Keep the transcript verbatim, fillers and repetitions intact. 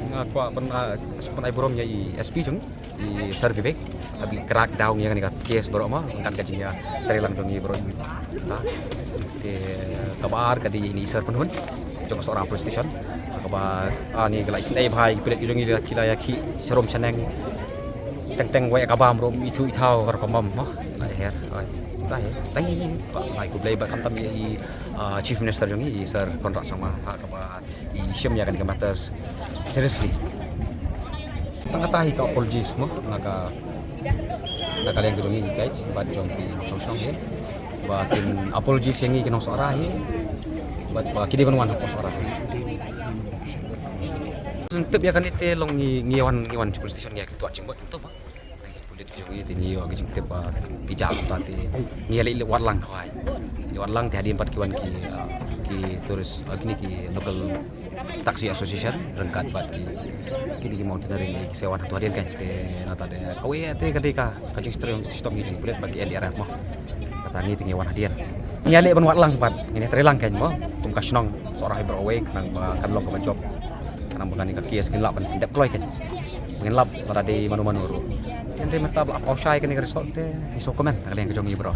Nga kwah ban, ah, ban ai burom ïa i S P jong i Sir Vivek. Abi crack down ïa kane ka case baroh mo, kan ka jingïatreilang jong i baroh. Te kaba ar ka dei ïa i Sir Pynhun jong ka Sohra Police Station. Kaba ar ne ka la isynei bha ïa ki pulit jong i, ki la ïa ki sharum shaneng. Teng teng wei ka bam rum itu itau kar ka mam mo. Nai her. Ai. Tahi. Tahi. Nai ku blei ba khamtam ïa i, ah, Chief Minister jong i, i Sir Conrad Sangma. Ha kaba i shim ïa kane ka matters seriously. Tang kata hi ka apologies mo na ka, na ka liang ka jong i guys, bad jong ki nongshong shnong hi. Ba kin apologies ïa ngi ki nong Sohra hi. Bad ba ki dei ban wan ha Sohra hi. Tip ïa kane te long ngi, ngi wan, ngi wan police station ngi ïa ki tuat jingmut tu ba. Ngi pulit ki jong ngi te ngi ïoh ki jingtip ba ki jah ba te ngi ïa leit wat lang khawai. Leit wat lang te hadien pat ki wan ki, ah, ki tourist, ah, kine ki local taxi association ryngkat bad ki, kine ki mountaineering ki sa wan hangtu hadien kan te nangta de kawei te ka dei ka, ka jingstop, stop ngi jong pulit bad ki N D R F mo. Kata ngi te ngi wan hadien. Ngi ïa leit ban wat lang pat ngi ïa trei lang kan mo. Kum ka shnong Sohra hi baroh wei khnang ba kan long kaba jop. Khnang ba kane ka case ngin lah ban pyndep kloi kan. Ngin lap lada dei mano mano ruh. Hynrei mynta ba ap shai kane ka result te ngi sngewkmen na ka liang ka jong ngi baroh.